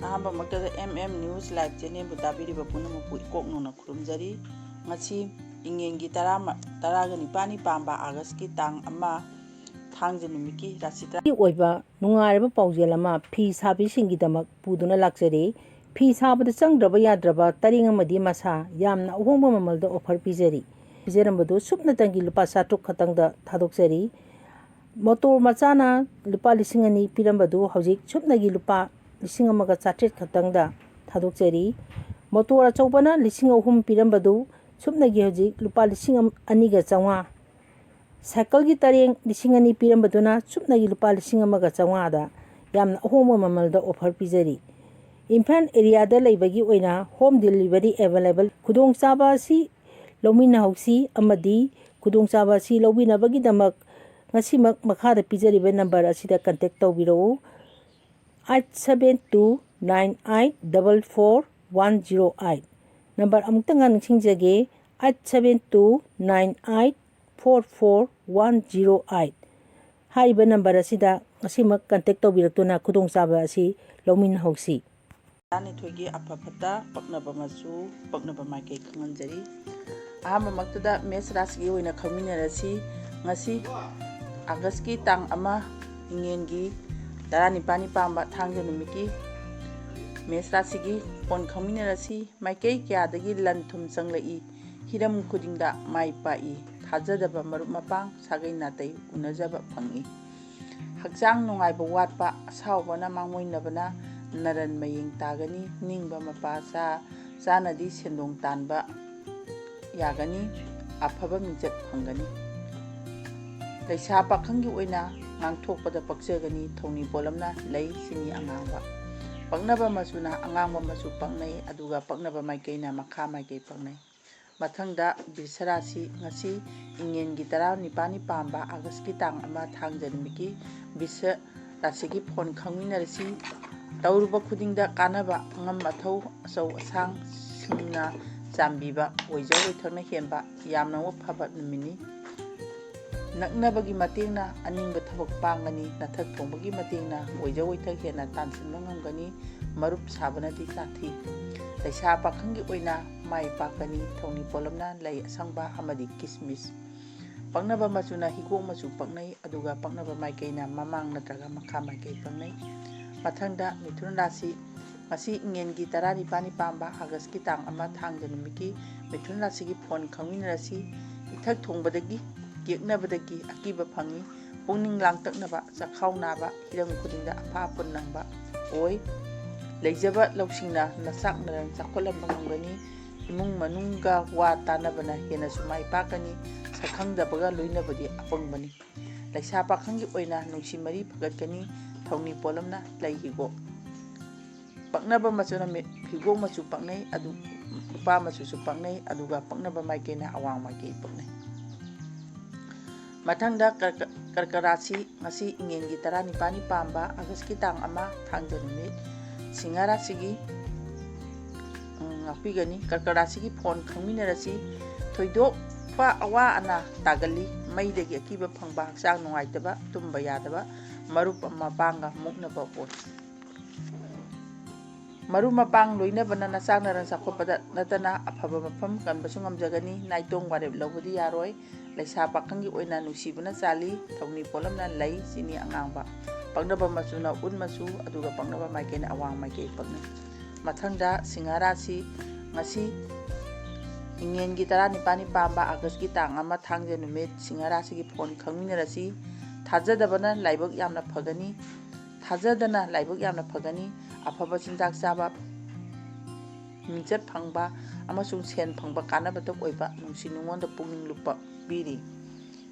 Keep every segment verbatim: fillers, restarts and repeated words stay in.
ꯑꯍꯥꯟꯕꯃꯛꯇꯗ M M News Live Channelꯕꯨ ꯇꯥꯕꯤꯔꯤꯕ ꯄꯨꯝꯅꯃꯛꯄꯨ ꯏꯀꯣꯛ ꯅꯧꯅ ꯈꯨꯔꯨꯝꯖꯔꯤ꯫ ꯉꯁꯤ ꯏꯉꯦꯟꯒꯤ ꯇꯔꯥ, ꯇꯔꯥꯒ ꯅꯤꯄꯥꯜꯅꯤ ꯄꯥꯟꯕ ꯑꯥꯒꯁꯀꯤ ꯇꯥꯡ ꯑꯃ, ꯊꯥꯡꯖ ꯅꯨꯃꯤꯠꯀꯤ ꯔꯥꯁꯤ ꯇꯔꯥ ꯑꯣꯏꯕ ꯅꯨꯡꯉꯥꯏꯔꯕ ꯄꯥꯎꯖꯦꯜ ꯑꯃ ꯐꯤ ꯁꯥꯕꯤꯁꯤꯡꯒꯤꯗꯃꯛ ꯄꯨꯗꯨꯅ ꯂꯥꯛꯆꯔꯤ꯫ ꯐꯤ ꯁꯥꯕꯗ ꯆꯪꯗ꯭ꯔꯕ ꯌꯥꯗ꯭ꯔꯕ ꯇꯔꯦꯡ ꯑꯃꯗꯤ ꯃꯁꯥ ꯌꯥꯝꯅ ꯑꯍꯣꯡꯕ ꯃꯃꯜꯗ offer ꯄꯤꯖꯔꯤ꯫ ꯄꯤꯖꯔꯝꯕꯗꯨ ꯁꯨꯞꯅꯇꯪꯒꯤ ꯂꯨꯄꯥ ꯆꯥꯇ꯭ꯔꯨꯛ ꯈꯛꯇꯪꯗ ꯊꯥꯗꯣꯛꯆꯔꯤ꯫ ꯃꯣꯇꯣꯔ ꯃꯆꯥꯅ ꯂꯨꯄꯥ ꯂꯤꯁꯤꯡ ꯑꯅꯤ ꯄꯤꯔꯝꯕꯗꯨ ꯍꯧꯖꯤꯛ ꯁꯨꯞꯅꯒꯤ ꯂꯨꯄꯥ ꯂꯤꯁꯤꯡ ꯑꯃꯒ ꯆꯥꯇ꯭ꯔꯦꯠ ꯈꯛꯇꯪꯗ ꯊꯥꯗꯣꯛꯆꯔꯤ꯫ ꯃꯣꯇꯣꯔ ꯑꯆꯧꯕꯅ ꯂꯤꯁꯤꯡ ꯑꯍꯨꯝ ꯄꯤꯔꯝꯕꯗꯨ ꯁꯨꯞꯅꯒꯤ ꯍꯧꯖꯤꯛ ꯂꯨꯄꯥ ꯂꯤꯁꯤꯡ ꯑꯅꯤꯒ ꯆꯥꯝꯃꯉꯥ꯫ ꯁꯥꯏꯀꯜꯒꯤ ꯇꯔꯦꯡ ꯂꯤꯁꯤꯡ ꯑꯅꯤ ꯄꯤꯔꯝꯕꯗꯨꯅ ꯁꯨꯞꯅꯒꯤ ꯂꯨꯄꯥ ꯂꯤꯁꯤꯡ ꯑꯃꯒ ꯆꯥꯝꯃꯉꯥꯗ ꯌꯥꯝꯅ ꯑꯍꯣꯡꯕ ꯃꯃꯜꯗ offer ꯄꯤꯖꯔꯤ꯫ ꯏꯝꯐꯥꯜ areaꯗ ꯂꯩꯕꯒꯤ ꯑꯣꯏꯅ home delivery available꯫ ꯈꯨꯗꯣꯡꯆꯥꯕ ꯑꯁꯤ ꯂꯧꯃꯤꯟꯅꯍꯧꯁꯤ ꯑꯃꯗꯤ ꯈꯨꯗꯣꯡꯆꯥꯕ ꯑꯁꯤ ꯂꯧꯕꯤꯅꯕꯒꯤꯗꯃꯛ ꯉꯁꯤꯃꯛ ꯃꯈꯥꯗ ꯄꯤꯖꯔꯤꯕ number ꯑꯁꯤꯗ contact ꯇꯧꯕꯤꯔꯛꯎ, eight seven two nine eight double four one zero eight꯫ Number ꯑꯃꯨꯛꯇꯪꯒ ꯅꯤꯡꯁꯤꯡꯖꯒꯦ, eight seven two nine eight four four one zero eight꯫ ꯍꯥꯏꯔꯤꯕ number ꯑꯁꯤꯗ ꯉꯁꯤꯃꯛ contact ꯇꯧꯕꯤꯔꯛꯇꯨꯅ ꯈꯨꯗꯣꯡꯆꯥꯕ ꯑꯁꯤ ꯂꯧꯃꯤꯟꯅꯍꯧꯁꯤ꯫ ꯇꯔꯥꯅꯤꯊꯣꯏꯒꯤ ꯑꯐ ꯐꯠꯇ, ꯄꯛꯅꯕ ꯃꯆꯨ, ꯄꯛꯅꯕ ꯃꯥꯏꯀꯩ ꯈꯪꯍꯟꯖꯔꯤ꯫ ꯑꯍꯥꯟꯕꯃꯛꯇꯗ ꯃꯦꯁ ꯔꯥꯁꯤꯒꯤ ꯑꯣꯏꯅ ꯈꯪꯃꯤꯟꯅꯔꯁꯤ꯫ ꯉꯁꯤ ꯑꯥꯒꯁꯀꯤ ꯇꯥꯡ ꯑꯃ, ꯏꯉꯦꯟꯒꯤ ꯇꯔꯥꯅꯤꯄꯥꯜꯅꯤ ꯄꯥꯟꯕ ꯊꯥꯡꯖ ꯅꯨꯃꯤꯠꯀꯤ ꯃꯦꯁ ꯔꯥꯁꯤꯒꯤ ꯐꯣꯟ ꯈꯪꯃꯤꯟꯅꯔꯁꯤ꯫ ꯃꯥꯏꯀꯩ ꯀꯌꯥꯗꯒꯤ ꯂꯟ ꯊꯨꯝ ꯆꯪꯂꯛꯏ, ꯍꯤꯔꯝ ꯈꯨꯗꯤꯡꯗ ꯃꯥꯏ ꯄꯥꯛꯏ, ꯊꯥꯖꯗꯕ ꯃꯔꯨꯞ ꯃꯄꯥꯡ ꯁꯥꯒꯩ ꯅꯥꯇꯩ ꯎꯅꯖꯕ ꯐꯪꯏ꯫ ꯍꯛꯆꯥꯡ ꯅꯨꯡꯉꯥꯏꯕ ꯋꯥꯠꯄ, ꯑꯁꯥꯎꯕꯅ ꯃꯥꯡꯑꯣꯏꯅꯕꯅ ꯅꯔꯟ ꯃꯌꯦꯡ ꯇꯥꯒꯅꯤ, ꯅꯤꯡꯕ ꯃꯄꯥ ꯆꯥ ꯆꯥꯅꯗꯤ ꯁꯦꯟꯗꯣꯡ ꯇꯥꯟꯕ ꯌꯥꯒꯅꯤ, ꯑꯐꯕ ꯃꯤꯡꯆꯠ ꯐꯪꯒꯅꯤ꯫ ꯂꯩꯁꯥ ꯄꯥꯈꯪꯒꯤ ꯑꯣꯏꯅ ꯉꯥꯡꯊꯣꯛꯄꯗ ꯄꯛꯆꯒꯅꯤ, ꯊꯧꯅꯤ ꯄꯣꯠꯂꯝꯅ ꯂꯩ ꯁꯤꯅꯤ ꯑꯉꯥꯡꯕ꯫ ꯄꯛꯅꯕ ꯃꯆꯨꯅ ꯑꯉꯥꯡꯕ ꯃꯆꯨ ꯄꯛꯅꯩ, ꯑꯗꯨꯒ ꯄꯛꯅꯕ ꯃꯥꯏꯀꯩꯅ ꯃꯈꯥ ꯃꯥꯏꯀꯩ ꯄꯛꯅꯩ꯫ ꯃꯊꯪꯗ ꯕꯤꯁ ꯔꯥꯁꯤ, ꯉꯁꯤ ꯏꯉꯦꯟꯒꯤ ꯇꯔꯥꯅꯤꯄꯥꯜꯅꯤ ꯄꯥꯟꯕ ꯑꯥꯒꯁꯀꯤ ꯇꯥꯡ ꯑꯃ ꯊꯥꯡꯖ ꯅꯨꯃꯤꯠꯀꯤ ꯕꯤꯁ ꯔꯥꯁꯤꯒꯤ ꯐꯣꯟ ꯈꯪꯃꯤꯟꯅꯔꯁꯤ꯫ ꯇꯧꯔꯨꯕ ꯈꯨꯗꯤꯡꯗ ꯀꯥꯟꯅꯕ, ꯑꯉꯝ ꯑꯊꯧ, ꯑꯆꯧ ꯑꯁꯥꯡꯁꯤꯡꯅ ꯆꯥꯟꯕꯤꯕ, ꯑꯣꯏꯖ ꯑꯣꯏꯊꯛꯅ ꯍꯦꯟꯕ, ꯌꯥꯝꯅ ꯐꯕ ꯅꯨꯃꯤꯠꯅꯤ꯫ ꯅꯛꯅꯕꯒꯤ ꯃꯇꯦꯡꯅ ꯑꯅꯤꯡꯕ ꯊꯕꯛ ꯊꯕꯛ ꯄꯥꯡꯒꯅꯤ꯫ ꯅꯊꯛ ꯊꯣꯡꯕꯒꯤ ꯃꯇꯦꯡꯅ ꯑꯣꯏꯖ ꯑꯣꯏꯊꯛ ꯍꯦꯟꯅ ꯇꯥꯟꯁꯤꯟꯕ ꯉꯝꯒꯅꯤ꯫ ꯃꯔꯨꯞ ꯁꯥꯕꯅꯗꯤ ꯇꯥꯊꯤ꯫ ꯂꯩꯁꯥ ꯄꯥꯈꯪꯒꯤ ꯑꯣꯏꯅ ꯃꯥꯏ ꯄꯥꯛꯀꯅꯤ꯫ ꯊꯧꯅꯤ ꯄꯣꯠꯂꯝꯅ ꯂꯩ ꯑꯁꯪꯕ ꯑꯃꯗꯤ ꯀꯤꯁꯃꯤꯁ꯫ ꯄꯛꯅꯕ ꯃꯆꯨꯅ ꯍꯤꯒꯣꯛ ꯃꯆꯨ ꯄꯛꯅꯩ, ꯑꯗꯨꯒ ꯄꯛꯅꯕ ꯃꯥꯏꯀꯩꯅ ꯃꯃꯥꯡ ꯅꯠꯇ꯭ꯔꯒ ꯃꯈꯥ ꯃꯥꯏꯀꯩ ꯄꯛꯅꯩ꯫ ꯃꯊꯪꯗ ꯃꯤꯊꯨꯟ ꯔꯥꯁꯤ꯫ ꯉꯁꯤ ꯏꯉꯦꯟꯒꯤ ꯇꯔꯥꯅꯤꯄꯥꯜꯅꯤ ꯄꯥꯟꯕ ꯑꯥꯒꯁꯀꯤ ꯇꯥꯡ ꯑꯃ ꯊꯥꯡꯖ ꯅꯨꯃꯤꯠꯀꯤ ꯃꯤꯊꯨꯟ ꯔꯥꯁꯤꯒꯤ ꯐꯣꯟ ꯈꯪꯃꯤꯟꯅꯔꯁꯤ꯫ ꯏꯊꯛ ꯊꯣꯡꯕꯗꯒꯤ, ꯌꯦꯛꯅꯕꯗꯒꯤ ꯑꯀꯤꯕ ꯐꯪꯏ꯫ ꯄꯨꯛꯅꯤꯡ ꯂꯥꯡꯇꯛꯅꯕ, ꯆꯈꯥꯎ ꯅꯥꯕ, ꯍꯤꯔꯝ ꯈꯨꯗꯤꯡꯗ ꯑꯐꯥ ꯑꯄꯨꯟ ꯅꯪꯕ ꯑꯣꯏ꯫ ꯂꯩꯖꯕ ꯂꯧꯁꯤꯡꯅ ꯅꯆꯥꯛ ꯅꯔꯪ ꯆꯥꯎꯈꯠꯍꯟꯕ ꯉꯝꯒꯅꯤ꯫ ꯏꯃꯨꯡ ꯃꯅꯨꯡꯒ ꯋꯥ ꯇꯥꯟꯅꯕꯅ ꯍꯦꯟꯅꯁꯨ ꯃꯥꯏ ꯄꯥꯛꯀꯅꯤ꯫ ꯁꯛꯈꯪꯗꯕꯒ ꯂꯣꯏꯅꯕꯗꯤ ꯑꯄꯪꯕꯅꯤ꯫ ꯂꯩꯁꯥ ꯄꯥꯈꯪꯒꯤ ꯑꯣꯏꯅ ꯅꯨꯡꯁꯤ ꯃꯔꯤ ꯐꯒꯠꯀꯅꯤ꯫ ꯊꯧꯅꯤ ꯄꯣꯠꯂꯝꯅ ꯂꯩ ꯍꯤꯒꯣꯛ꯫ ꯄꯛꯅꯕ ꯃꯆꯨꯅ ꯃꯤ-, ꯍꯤꯒꯣꯛ ꯃꯆꯨ ꯄꯛꯅꯩ, ꯑꯗꯨ ꯂꯨꯄꯥ ꯃꯆꯨꯁꯨ ꯄꯛꯅꯩ, ꯑꯗꯨꯒ ꯄꯛꯅꯕ ꯃꯥꯏꯀꯩꯅ ꯑꯋꯥꯡ ꯃꯥꯏꯀꯩ ꯄꯛꯅꯩ꯫ ꯃꯊꯪꯗ ꯀꯔꯀ-, ꯀꯔꯀ ꯔꯥꯁꯤ, ꯉꯁꯤ ꯏꯉꯦꯟꯒꯤ ꯇꯔꯥꯅꯤꯄꯥꯜꯅꯤ ꯄꯥꯟꯕ ꯑꯥꯒꯁꯀꯤ ꯇꯥꯡ ꯑꯃ ꯊꯥꯡꯖ ꯅꯨꯃꯤꯠ꯫ ꯁꯤꯡꯍ ꯔꯥꯁꯤꯒꯤ, ꯎꯝ, ꯉꯥꯛꯄꯤꯒꯅꯤ꯫ ꯀꯔꯀ ꯔꯥꯁꯤꯒꯤ ꯐꯣꯟ ꯈꯪꯃꯤꯟꯅꯔꯁꯤ꯫ ꯊꯣꯏꯗꯣꯛꯄ ꯑꯋꯥ ꯑꯅꯥ ꯇꯥꯒꯜꯂꯤ꯫ ꯃꯩꯗꯒꯤ ꯑꯀꯤꯕ ꯐꯪꯕ, ꯍꯛꯆꯥꯡ ꯅꯨꯡꯉꯥꯏꯇꯕ, ꯇꯨꯝꯕ ꯌꯥꯗꯕ, ꯃꯔꯨꯞ ꯃꯄꯥꯡꯒ ꯃꯨꯛꯅꯕ ꯑꯣꯏ꯫ ꯃꯔꯨꯞ ꯃꯄꯥꯡ ꯂꯣꯏꯅꯕꯅ ꯅꯆꯥꯛ ꯅꯔꯪ ꯆꯥꯎꯈꯠꯄꯗ ꯅꯠꯇꯅ ꯑꯐꯕ ꯃꯐꯝ ꯀꯟꯕꯁꯨ ꯉꯝꯖꯒꯅꯤ꯫ ꯅꯥꯏꯇꯣꯝ ꯋꯥꯔꯦꯞ ꯂꯧꯕꯗꯤ ꯌꯥꯔꯣꯏ꯫ ꯂꯩꯁꯥ ꯄꯥꯈꯪꯒꯤ ꯑꯣꯏꯅ ꯅꯨꯡꯁꯤꯕꯅ ꯆꯥꯜꯂꯤ꯫ ꯊꯧꯅꯤ ꯄꯣꯠꯂꯝꯅ ꯂꯩ, ꯆꯤꯅꯤ ꯑꯉꯥꯡꯕ꯫ ꯄꯛꯅꯕ ꯃꯆꯨꯅ ꯎꯠ ꯃꯆꯨ, ꯑꯗꯨꯒ ꯄꯛꯅꯕ ꯃꯥꯏꯀꯩꯅ ꯑꯋꯥꯡ ꯃꯥꯏꯀꯩ ꯄꯛꯅꯩ꯫ ꯃꯊꯪꯗ ꯁꯤꯡꯍ ꯔꯥꯁꯤ꯫ ꯉꯁꯤ ꯏꯉꯦꯟꯒꯤ ꯇꯔꯥꯅꯤꯄꯥꯜꯅꯤ ꯄꯥꯟꯕ ꯑꯥꯒꯁꯀꯤ ꯇꯥꯡ ꯑꯃ ꯊꯥꯡꯖ ꯅꯨꯃꯤꯠ꯫ ꯁꯤꯡꯍ ꯔꯥꯁꯤꯒꯤ ꯐꯣꯟ ꯈꯪꯃꯤꯟꯅꯔꯁꯤ꯫ ꯊꯥꯖꯗꯕꯅ ꯂꯥꯏꯕꯛ ꯌꯥꯝꯅ ꯐꯒꯅꯤ꯫ ꯊꯥꯖꯗꯅ ꯂꯥꯏꯕꯛ ꯌꯥꯝꯅ ꯐꯒꯅꯤ꯫ ꯑꯐꯕ ꯆꯤꯟꯖꯥꯛ ꯆꯥꯕ, ꯃꯤꯡꯆꯠ ꯐꯪꯕ ꯑꯃꯁꯨꯡ ꯁꯦꯟ ꯐꯪꯕ ꯀꯥꯟꯅꯕꯇ ꯑꯣꯏꯕ ꯅꯨꯡꯁꯤ ꯅꯨꯡꯉꯣꯟꯗ ꯄꯨꯛꯅꯤꯡ ꯂꯨꯞꯄ ꯄꯤꯔꯤ꯫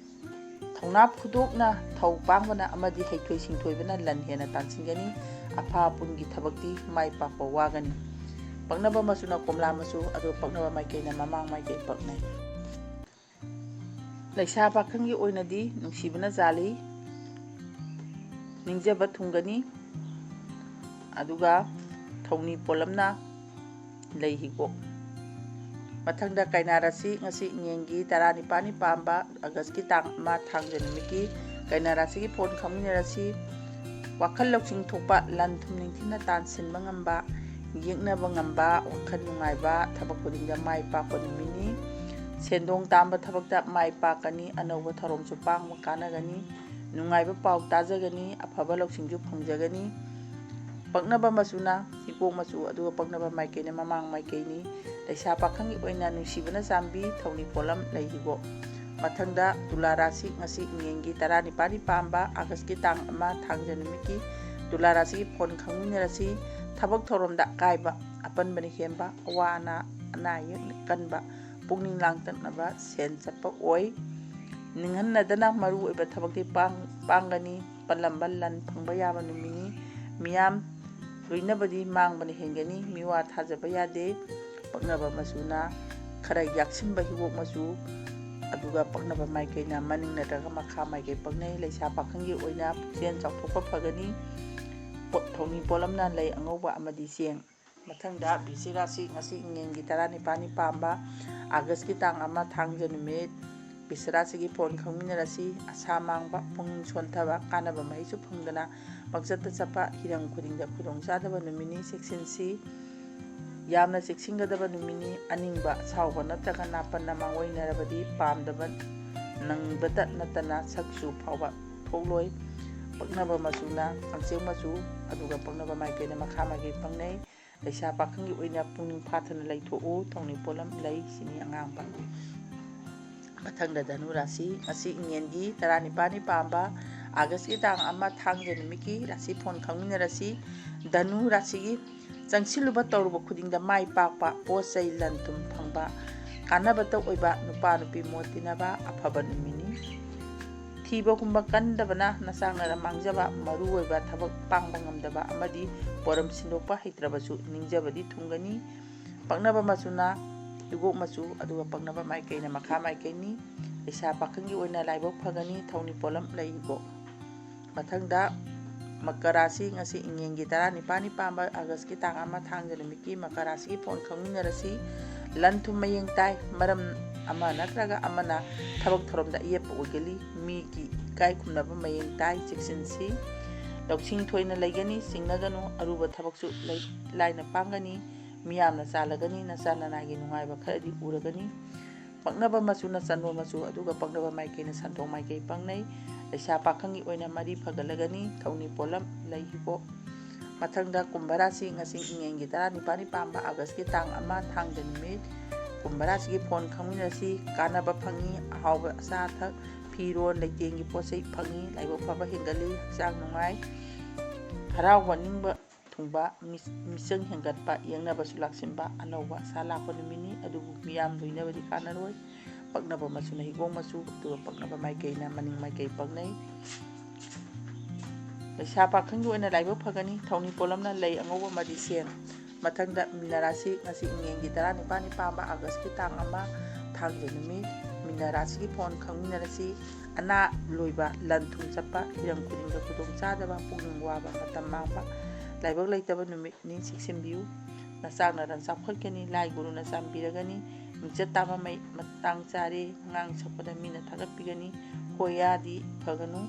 ꯊꯧꯅꯥ ꯐꯨꯗꯣꯛꯅ ꯊꯧ ꯄꯥꯡꯕꯅ ꯑꯃꯗꯤ ꯍꯩꯊꯣꯏ ꯁꯤꯡꯊꯣꯏꯕꯅ ꯂꯟ ꯍꯦꯟꯅ ꯇꯥꯟꯁꯤꯟꯒꯅꯤ꯫ ꯑꯐ ꯑꯄꯨꯟꯒꯤ ꯊꯕꯛꯇꯤ ꯃꯥꯏ ꯄꯥꯛꯄ ꯋꯥꯒꯅꯤ꯫ ꯄꯛꯅꯕ ꯃꯆꯨꯅ ꯀꯣꯝꯂꯥ ꯃꯆꯨ, ꯑꯗꯨꯒ ꯄꯛꯅꯕ ꯃꯥꯏꯀꯩꯅ ꯃꯃꯥꯡ ꯃꯥꯏꯀꯩ ꯄꯛꯅꯩ꯫ ꯂꯩꯁꯥ ꯄꯥꯈꯪꯒꯤ ꯑꯣꯏꯅꯗꯤ ꯅꯨꯡꯁꯤꯕꯅ ꯆꯥꯜꯂꯤ, ꯅꯤꯡꯖꯕ ꯊꯨꯡꯒꯅꯤ, ꯑꯗꯨꯒ ꯊꯧꯅꯤ ꯄꯣꯠꯂꯝꯅ ꯂꯩ ꯍꯤꯒꯣꯛ꯫ ꯃꯊꯪꯗ ꯀꯩꯅꯥ ꯔꯥꯁꯤ, ꯉꯁꯤ ꯏꯉꯦꯟꯒꯤ ꯇꯔꯥꯅꯤꯄꯥꯜꯅꯤ ꯄꯥꯟꯕ ꯑꯥꯒꯁꯀꯤ ꯇꯥꯡ ꯑꯃ ꯊꯥꯡꯖ ꯅꯨꯃꯤꯠꯀꯤ ꯀꯩꯅꯥ ꯔꯥꯁꯤꯒꯤ ꯐꯣꯟ ꯈꯪꯃꯤꯟꯅꯔꯁꯤ꯫ ꯋꯥꯈꯜ ꯂꯧꯁꯤꯡ ꯊꯣꯛꯄ, ꯂꯟ ꯊꯨꯝ ꯅꯤꯡꯊꯤꯅ ꯇꯥꯟꯁꯤꯟꯕ ꯉꯝꯕ, ꯌꯦꯛꯅꯕ ꯉꯝꯕ, ꯋꯥꯈꯜ ꯅꯨꯡꯉꯥꯏꯕ, ꯊꯕꯛ ꯈꯨꯗꯤꯡꯗ ꯃꯥꯏ ꯄꯥꯛꯄ ꯅꯨꯃꯤꯠꯅꯤ꯫ ꯁꯦꯟꯗꯣꯡ ꯇꯥꯟꯕ ꯊꯕꯛꯇ ꯃꯥꯏ ꯄꯥꯛꯀꯅꯤ, ꯑꯅꯧꯕ ꯊꯧꯔꯝꯁꯨ ꯄꯥꯡꯕ ꯀꯥꯟꯅꯒꯅꯤ, ꯅꯨꯡꯉꯥꯏꯕ ꯄꯥꯎ ꯇꯥꯖꯒꯅꯤ, ꯑꯐꯕ ꯂꯧꯁꯤꯡꯁꯨ ꯐꯪꯖꯒꯅꯤ꯫ ꯄꯛꯅꯕ ꯃꯆꯨꯅ ꯍꯤꯒꯣꯛ ꯃꯆꯨ, ꯑꯗꯨꯒ ꯄꯛꯅꯕ ꯃꯥꯏꯀꯩꯅ ꯃꯃꯥꯡ ꯃꯥꯏꯀꯩꯅꯤ꯫ ꯂꯩꯁꯥ ꯄꯥꯈꯪꯒꯤ ꯑꯣꯏꯅ ꯅꯨꯡꯁꯤꯕꯅ ꯆꯥꯟꯕꯤ, ꯊꯧꯅꯤ ꯄꯣꯠꯂꯝ ꯂꯩ ꯍꯤꯒꯣꯛ꯫ ꯃꯊꯪꯗ ꯇꯨꯂꯥ ꯔꯥꯁꯤ, ꯉꯁꯤ ꯏꯉꯦꯟꯒꯤ ꯇꯔꯥꯅꯤꯄꯥꯜꯅꯤ ꯄꯥꯟꯕ, ꯑꯥꯒꯁꯀꯤ ꯇꯥꯡ ꯑꯃ, ꯊꯥꯡꯖ ꯅꯨꯃꯤꯠꯀꯤ ꯇꯨꯂꯥ ꯔꯥꯁꯤꯒꯤ ꯐꯣꯟ ꯈꯪꯃꯤꯟꯅꯔꯁꯤ꯫ ꯊꯕꯛ ꯊꯧꯔꯝꯗ ꯑꯀꯥꯏꯕ, ꯑꯄꯟꯕꯅ ꯍꯦꯟꯕ, ꯑꯋꯥ ꯑꯅꯥ, ꯑꯅꯥ ꯑꯌꯦꯛ ꯀꯟꯕ, ꯄꯨꯛꯅꯤꯡ ꯂꯥꯡꯇꯛꯅꯕ, ꯁꯦꯟ ꯆꯠꯄ ꯑꯣꯏ꯫ ꯅꯤꯡꯍꯟꯅꯗꯅ ꯃꯔꯨ ꯑꯣꯏꯕ ꯊꯕꯛꯇꯤ ꯄꯥꯡ-, ꯄꯥꯡꯒꯅꯤ꯫ ꯄꯜꯂꯝꯕ ꯂꯟ ꯐꯪꯕ ꯌꯥꯕ ꯅꯨꯃꯤꯠꯅꯤ꯫ ꯃꯤꯌꯥꯝ ꯂꯣꯏꯅꯕꯗꯤ ꯃꯥꯡꯕꯅ ꯍꯦꯟꯒꯅꯤ꯫ ꯃꯤꯋꯥ ꯊꯥꯖꯕ ꯌꯥꯗꯦ꯫ ꯄꯛꯅꯕ ꯃꯆꯨꯅ ꯈꯔ ꯌꯥꯛꯁꯤꯟꯕ ꯍꯤꯒꯣꯛ ꯃꯆꯨ, ꯑꯗꯨꯒ ꯄꯛꯅꯕ ꯃꯥꯏꯀꯩꯅ ꯃꯅꯤꯡ ꯅꯠꯇ꯭ꯔꯒ ꯃꯈꯥ ꯃꯥꯏꯀꯩ ꯄꯛꯅꯩ꯫ ꯂꯩꯁꯥ ꯄꯥꯈꯪꯒꯤ ꯑꯣꯏꯅ ꯄꯨꯛꯆꯦꯜ ꯆꯥꯎꯊꯣꯛꯄ ꯐꯒꯅꯤ꯫ ꯄꯣ-, ꯊꯧꯅꯤ ꯄꯣꯠꯂꯝꯅ ꯂꯩ ꯑꯉꯧꯕ ꯑꯃꯗꯤ ꯆꯦꯡ꯫ ꯃꯊꯪꯗ ꯕꯤꯁꯤ ꯔꯥꯁꯤ, ꯉꯁꯤ ꯏꯉꯦꯟꯒꯤ ꯇꯔꯥꯅꯤꯄꯥꯜꯅꯤ ꯄꯥꯟꯕ, ꯑꯥꯒꯁꯀꯤ ꯇꯥꯡ ꯑꯃ, ꯊꯥꯡꯖ ꯅꯨꯃꯤꯠ꯫ ꯕꯤꯁꯤ ꯔꯥꯁꯤꯒꯤ ꯐꯣꯟ ꯈꯪꯃꯤꯟꯅꯔꯁꯤ꯫ ꯑꯁꯥ ꯃꯥꯡꯕ, ꯄꯨꯛꯅꯤꯡ ꯁꯣꯟꯊꯕ, ꯀꯥꯟꯅꯕ ꯃꯍꯩꯁꯨ ꯐꯪꯗꯅ ꯄꯪꯆꯠꯇ ꯆꯠꯄ, ꯍꯤꯔꯝ ꯈꯨꯗꯤꯡꯗ ꯈꯨꯗꯣꯡꯆꯥꯗꯕ ꯅꯨꯃꯤꯠꯅꯤ, ꯆꯦꯛꯁꯤꯟꯁꯤ꯫ ꯌꯥꯝꯅ ꯆꯦꯛꯁꯤꯟꯒꯗꯕ ꯅꯨꯃꯤꯠꯅꯤ꯫ ꯑꯅꯤꯡꯕ, ꯑꯁꯥꯎꯕ ꯅꯠꯇ꯭ꯔꯒ ꯅꯥꯄꯟꯅ ꯃꯥꯡꯑꯣꯏꯅꯔꯕꯗꯤ ꯄꯥꯝꯗꯕ ꯅꯪꯕꯇ ꯅꯠꯇꯅ ꯁꯛꯆꯨ ꯐꯥꯎꯕ ꯊꯣꯛꯂꯣꯏ꯫ ꯄꯛꯅꯕ ꯃꯆꯨꯅ ꯀꯥꯡꯆꯦꯛ ꯃꯆꯨ, ꯑꯗꯨꯒ ꯄꯛꯅꯕ ꯃꯥꯏꯀꯩꯅ ꯃꯈꯥ ꯃꯥꯏꯀꯩ ꯄꯛꯅꯩ꯫ ꯂꯩꯁꯥ ꯄꯥꯈꯪꯒꯤ ꯑꯣꯏꯅ ꯄꯨꯛꯅꯤꯡ ꯐꯥꯊꯅ ꯂꯩꯊꯣꯛꯎ꯫ ꯊꯧꯅꯤ ꯄꯣꯠꯂꯝ ꯂꯩ꯫ ꯁꯤꯅꯤ ꯑꯉꯥꯡꯕ꯫ ꯃꯊꯪꯗ ꯙꯅꯨ ꯔꯥꯁꯤ꯫ ꯉꯁꯤ ꯏꯉꯦꯟꯒꯤ ꯇꯔꯥꯅꯤꯄꯥꯜꯅꯤ ꯄꯥꯟꯕ, ꯑꯥꯒꯁꯀꯤ ꯇꯥꯡ ꯑꯃ, ꯊꯥꯡꯖ ꯅꯨꯃꯤꯠꯀꯤ ꯔꯥꯁꯤ ꯐꯣꯟ ꯈꯪꯃꯤꯟꯅꯔꯁꯤ꯫ ꯙꯅꯨ ꯔꯥꯁꯤꯒꯤ ꯆꯪꯁꯤꯜꯂꯨꯕ ꯇꯧꯔꯨꯕ ꯈꯨꯗꯤꯡꯗ ꯃꯥꯏ ꯄꯥꯛꯄ, ꯄꯣꯠ ꯆꯩ ꯂꯟ ꯊꯨꯝ ꯐꯪꯕ, ꯀꯥꯟꯅꯕꯇ ꯑꯣꯏꯕ, ꯅꯨꯄꯥ ꯅꯨꯄꯤ ꯃꯣꯠ ꯇꯤꯟꯅꯕ, ꯑꯐꯕ ꯅꯨꯃꯤꯠꯅꯤ꯫ ꯊꯤꯕꯒꯨꯝꯕ ꯀꯟꯗꯕꯅ ꯅꯆꯥꯛꯅꯔ ꯃꯥꯡꯖꯕ, ꯃꯔꯨ ꯑꯣꯏꯕ ꯊꯕꯛ ꯄꯥꯡꯕ ꯉꯝꯗꯕ ꯑꯃꯗꯤ ꯄꯣꯔꯝ ꯁꯤꯟꯗꯣꯛꯄ ꯍꯩꯇ꯭ꯔꯕꯁꯨ ꯅꯤꯡꯖꯕꯗꯤ ꯊꯨꯡꯒꯅꯤ꯫ ꯄꯛꯅꯕ ꯃꯆꯨꯅ ꯍꯤꯒꯣꯛ ꯃꯆꯨ, ꯑꯗꯨꯒ ꯄꯛꯅꯕ ꯃꯥꯏꯀꯩꯅ ꯃꯈꯥ ꯃꯥꯏꯀꯩꯅꯤ꯫ ꯂꯩꯁꯥ ꯄꯥꯈꯪꯒꯤ ꯑꯣꯏꯅ ꯂꯥꯏꯕꯛ ꯐꯒꯅꯤ꯫ ꯊꯧꯅꯤ ꯄꯣꯠꯂꯝ ꯂꯩ ꯍꯤꯒꯣꯛ꯫ ꯃꯊꯪꯗ ꯃꯀꯔ ꯔꯥꯁꯤ, ꯉꯁꯤ ꯏꯉꯦꯟꯒꯤ ꯇꯔꯥꯅꯤꯄꯥꯜꯅꯤ ꯄꯥꯟꯕ ꯑꯥꯒꯁꯀꯤ ꯇꯥꯡ ꯑꯃ ꯊꯥꯡꯖ ꯅꯨꯃꯤꯠꯀꯤ ꯃꯀꯔ ꯔꯥꯁꯤꯒꯤ ꯐꯣꯟ ꯈꯪꯃꯤꯟꯅꯔꯁꯤ꯫ ꯂꯟ ꯊꯨꯝ ꯃꯌꯦꯡ ꯇꯥꯏ꯫ ꯃꯔꯝ ꯑꯃ ꯅꯠꯇ꯭ꯔꯒ ꯑꯃꯅ ꯊꯕꯛ ꯊꯧꯔꯝꯗ ꯑꯌꯦꯠꯄ ꯑꯣꯏꯒꯜꯂꯤ꯫ ꯃꯤꯒꯤ ꯏꯀꯥꯏ ꯈꯨꯝꯅꯕ ꯃꯌꯦꯡ ꯇꯥꯏ, ꯆꯦꯛꯁꯤꯟꯁꯤ꯫ ꯂꯧꯁꯤꯡ ꯊꯣꯏꯅ ꯂꯩꯒꯅꯤ, ꯆꯤꯡꯅꯒꯅꯨ꯫ ꯑꯔꯨꯕ ꯊꯕꯛꯁꯨ ꯂꯩ-, ꯂꯥꯏꯅ ꯄꯥꯡꯒꯅꯤ꯫ ꯃꯤꯌꯥꯝꯅ ꯆꯥꯜꯂꯒꯅꯤ꯫ ꯅꯆꯥ ꯅꯅꯥꯏꯒꯤ ꯅꯨꯡꯉꯥꯏꯕ ꯈꯔꯗꯤ ꯎꯔꯒꯅꯤ꯫ ꯄꯛꯅꯕ ꯃꯆꯨꯅ ꯆꯟꯗꯣꯟ ꯃꯆꯨ, ꯑꯗꯨꯒ ꯄꯛꯅꯕ ꯃꯥꯏꯀꯩꯅ ꯁꯟꯗꯣꯡ ꯃꯥꯏꯀꯩ ꯄꯛꯅꯩ꯫ ꯂꯩꯁꯥ ꯄꯥꯈꯪꯒꯤ ꯑꯣꯏꯅ ꯃꯔꯤ ꯐꯒꯠꯂꯒꯅꯤ꯫ ꯊꯧꯅꯤ ꯄꯣꯠꯂꯝ ꯂꯩ ꯍꯤꯒꯣꯛ꯫ ꯃꯊꯪꯗ ꯀꯨꯝꯚ ꯔꯥꯁꯤ, ꯉꯁꯤ ꯏꯉꯦꯟꯒꯤ ꯇꯔꯥꯅꯤꯄꯥꯜꯅꯤ ꯄꯥꯟꯕ ꯑꯥꯒꯁꯀꯤ ꯇꯥꯡ ꯑꯃ ꯊꯥꯡꯖ ꯅꯨꯃꯤꯠ꯫ ꯀꯨꯝꯚ ꯔꯥꯁꯤꯒꯤ ꯐꯣꯟ ꯈꯪꯃꯤꯟꯅꯁꯤ꯫ ꯀꯥꯟꯅꯕ ꯐꯪꯉꯤ꯫ ꯑꯍꯥꯎꯕ ꯑꯆꯥ ꯑꯊꯛ, ꯐꯤꯔꯣꯜ, ꯂꯩꯇꯦꯡꯒꯤ ꯄꯣꯠ ꯆꯩ ꯐꯪꯉꯤ꯫ ꯂꯥꯏꯕꯛ ꯐꯕ ꯍꯦꯟꯒꯠꯂꯤ꯫ ꯍꯛꯆꯥꯡ ꯅꯨꯡꯉꯥꯏ꯫ ꯍꯔꯥꯎꯕ ꯅꯤꯡꯕ ꯊꯨꯡꯕ, ꯃꯤ-, ꯃꯤꯆꯪ ꯍꯦꯟꯒꯠꯄ, ꯌꯦꯡꯅꯕꯁꯨ ꯂꯥꯛꯁꯤꯟꯕ, ꯑꯅꯧꯕ ꯑꯁꯥ ꯂꯥꯛꯄ ꯅꯨꯃꯤꯠꯅꯤ꯫ ꯑꯗꯨꯕꯨ ꯃꯤꯌꯥꯝ ꯂꯣꯏꯅꯕꯗꯤ ꯀꯥꯟꯅꯔꯣꯏ꯫ ꯄꯛꯅꯕ ꯃꯆꯨꯅ ꯍꯤꯒꯣꯛ ꯃꯆꯨ, ꯑꯗꯨꯒ ꯄꯛꯅꯕ ꯃꯥꯏꯀꯩꯅ ꯃꯅꯤꯡ ꯃꯥꯏꯀꯩ ꯄꯛꯅꯩ꯫ ꯂꯩꯁꯥ ꯄꯥꯈꯪꯒꯤ ꯑꯣꯏꯅ ꯂꯥꯏꯕꯛ ꯐꯒꯅꯤ꯫ ꯊꯧꯅꯤ ꯄꯣꯠꯂꯝꯅ ꯂꯩ ꯑꯉꯧꯕ ꯑꯃꯗꯤ ꯁꯦꯟ꯫ ꯃꯊꯪꯗ ꯃꯤꯅ ꯔꯥꯁꯤ, ꯉꯁꯤ ꯏꯉꯦꯟꯒꯤ ꯇꯔꯥꯅꯤꯄꯥꯜꯅꯤ ꯄꯥꯟꯕ ꯑꯥꯒꯁꯀꯤ ꯇꯥꯡ ꯑꯃ ꯊꯥꯡꯖ ꯅꯨꯃꯤꯠ꯫ ꯃꯤꯅ ꯔꯥꯁꯤꯒꯤ ꯐꯣꯟ ꯈꯪꯃꯤꯟꯅꯔꯁꯤ꯫ ꯑꯅꯥ ꯂꯣꯏꯕ, ꯂꯟ ꯊꯨꯝ ꯆꯠꯄ, ꯍꯤꯔꯝ ꯈꯨꯗꯤꯡꯗ ꯈꯨꯗꯣꯡ ꯆꯥꯗꯕ, ꯄꯨꯛꯅꯤꯡ ꯋꯥꯕ, ꯃꯇꯝ ꯃꯥꯡꯕ, ꯂꯥꯏꯕꯛ ꯂꯩꯇꯕ ꯅꯨꯃꯤꯠꯅꯤ, ꯆꯦꯛꯁꯤꯟꯕꯤꯌꯨ꯫ ꯅꯆꯥꯛ ꯅꯔꯟ ꯆꯥꯎꯈꯠꯀꯅꯤ, ꯂꯥꯏ ꯒꯨꯔꯨꯅ ꯆꯥꯟꯕꯤꯔꯒꯅꯤ꯫ ꯃꯤꯡꯆꯠ ꯇꯥꯕ ꯃꯩ ꯃꯇꯥꯡ ꯆꯥꯔꯦ, ꯑꯉꯥꯡ ꯁꯛꯄꯗ ꯃꯤꯅ ꯊꯥꯒꯠꯄꯤꯒꯅꯤ, ꯍꯣꯌꯥꯗꯤ ꯐꯒꯅꯨ꯫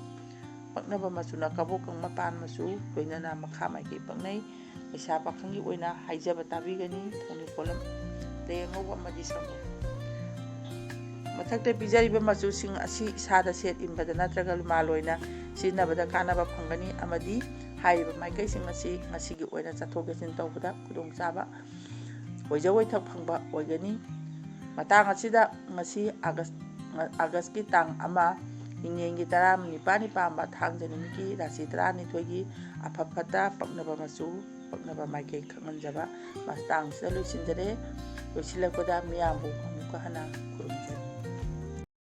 ꯄꯛꯅꯕ ꯃꯆꯨꯅ ꯀꯕꯣꯛꯀꯪ ꯃꯄꯥꯟ ꯃꯆꯨ, ꯂꯣꯏꯅꯅ ꯃꯈꯥ ꯃꯥꯏꯀꯩ ꯄꯛꯅꯩ꯫ ꯂꯩꯁꯥ ꯄꯥꯈꯪꯒꯤ ꯑꯣꯏꯅ ꯍꯥꯏꯖꯕ ꯇꯥꯕꯤꯒꯅꯤ꯫ ꯊꯧꯅꯤ ꯄꯣꯠꯂꯝ ꯂꯩ ꯑꯉꯧꯕ ꯑꯃꯗꯤ ꯁꯪꯒꯣꯝ꯫ ꯃꯊꯛꯇ ꯄꯤꯖꯔꯤꯕ ꯃꯆꯨꯁꯤꯡ ꯑꯁꯤ ꯏꯁꯥꯗ ꯁꯦꯠ ꯏꯟꯕꯗ ꯅꯠꯇ꯭ꯔꯒ ꯂꯨꯃꯥ ꯂꯣꯏꯅ ꯁꯤꯖꯤꯟꯅꯕꯗ ꯀꯥꯟꯅꯕ ꯐꯪꯒꯅꯤ, ꯑꯃꯗꯤ ꯍꯥꯏꯔꯤꯕ ꯃꯥꯏꯀꯩꯁꯤꯡ ꯑꯁꯤ ꯉꯁꯤꯒꯤ ꯑꯣꯏꯅ ꯆꯠꯊꯣꯛ ꯆꯠꯁꯤꯟ ꯇꯧꯕꯗ ꯈꯨꯗꯣꯡꯆꯥꯕ ꯑꯣꯏꯖ ꯑꯣꯏꯊꯣꯛ ꯐꯪꯕ ꯑꯣꯏꯒꯅꯤ꯫ ꯃꯇꯥꯡ ꯑꯁꯤꯗ ꯉꯁꯤ ꯑꯥꯒꯁ, ꯑꯥꯒꯁꯀꯤ ꯇꯥꯡ ꯑꯃ, ꯏꯉꯦꯟꯒꯤ ꯇꯔꯥꯅꯤꯄꯥꯜꯅꯤ ꯄꯥꯟꯕ ꯊꯥꯡꯖ ꯅꯨꯃꯤꯠꯀꯤ ꯔꯥꯁꯤ ꯇꯔꯥꯅꯤꯊꯣꯏꯒꯤ ꯑꯐ ꯐꯠꯇ, ꯄꯛꯅꯕ ꯃꯆꯨ, ꯄꯛꯅꯕ ꯃꯥꯏꯀꯩ ꯈꯪꯍꯟꯖꯕ ꯃꯇꯥꯡꯁꯤꯗ ꯂꯣꯏꯁꯤꯟꯖꯔꯦ꯫ ꯂꯣꯏꯁꯤꯜꯂꯛꯄꯗ ꯃꯤꯌꯥꯝꯕꯨ ꯑꯃꯨꯛꯀ ꯍꯟꯅ ꯈꯨꯔꯨꯝ